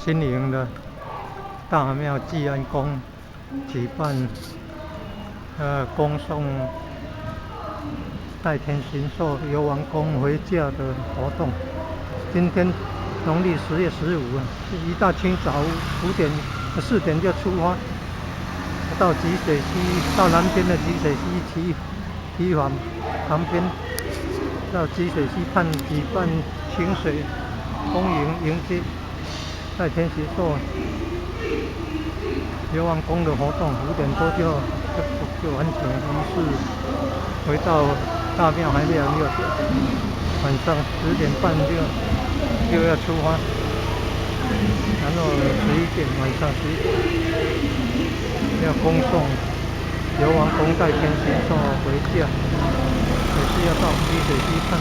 新營的大廟濟安宮舉辦恭送代天巡狩游王宮回駕的活動。今天農曆10月15啊，一大清早5點4點就出發，到集水溪，到南邊的集水溪堤堤防旁邊，到集水溪畔舉辦清水恭迎迎接代天巡狩游王宮的活動，5點多就完成儀式，回到大廟還沒有6點，晚上10點半就又要出發，然後十一點，晚上十一點要恭送游王宮代天巡狩回駕，也是要到集水溪畔。